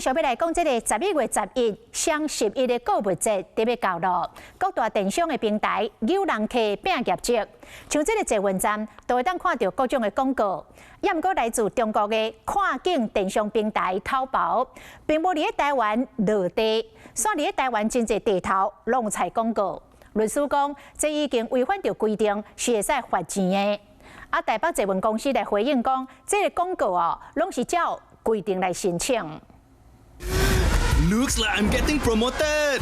續欲來講，這个11月11雙十一的購物節就欲到囉，各大電商的平台誘人客拼業績，像這个捷運站都會當看著各種的廣告。也毋過來自中國的跨境電商平台淘寶，並無佇咧台灣落地，煞佇咧台灣真濟地頭攏採廣告。律師講，這已經違反著規定，是會使罰錢的。啊，台北捷運公司來回應講，這个廣告哦，攏是照規定來申請。 Looks like I'm getting promoted。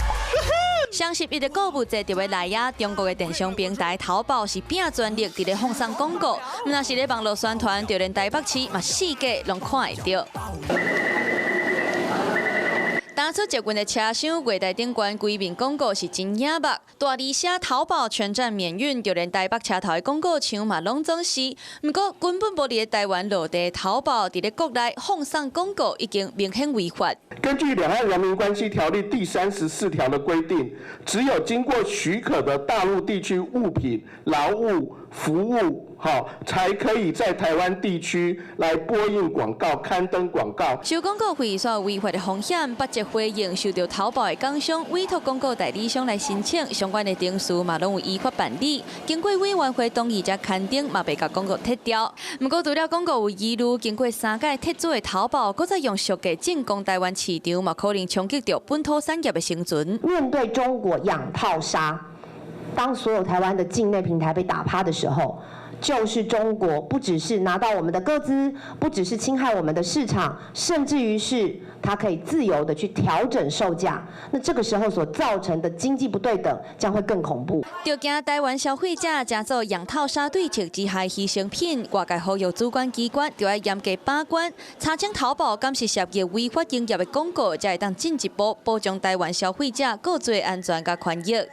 雙十一的購物節就欲來矣，中國的電商平台淘寶是拼全力佇咧放送廣告，毋但是咧網路宣傳，就連台北市嘛四界攏看會著。當初捷運的車廂月台頂懸規面廣告是真惹目，大字寫淘寶全站免運，就連台北車頭的廣告牆嘛攏總是。毋過根本無佇咧台灣落地，淘寶佇咧國內放送廣告已經明顯違法。根據《兩岸人民關係條例》第34條的規定，只有經過許可的大陸地區物品、勞務、服務，好，才可以在台灣地區來播映廣告、刊登廣告。收廣告費煞有違法的風險，北捷回應受著淘寶的工商委託廣告代理商來申請相關的程序嘛，攏有依法辦理。經過委員會同意才刊登，嘛袂共廣告撤掉。毋過除了廣告有疑慮，經過三屆撤資的淘寶，閣再用俗價進攻台灣市場，嘛可能衝擊著本土產業的生存。面對中國養套殺，當所有台灣的境內平台被打趴的時候，就是中國不只是拿到我們的個資，不只是侵害我們的市場，甚至於是它可以自由的去調整售價。那這個時候所造成的經濟不對等將會更恐怖。就驚台灣消費者成做養套殺對策之下犧牲品，外界呼籲主管機關就愛嚴格把關，查清淘寶敢是涉及違法營業的廣告，才會當進一步保障台灣消費者購物安全佮權益。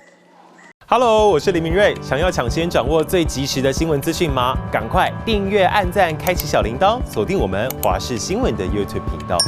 Hello，我是林明瑞。想要搶先掌握最及時的新聞資訊嗎？趕快訂閱、按讚、開啟小鈴鐺，鎖定我們華視新聞的 YouTube 頻道。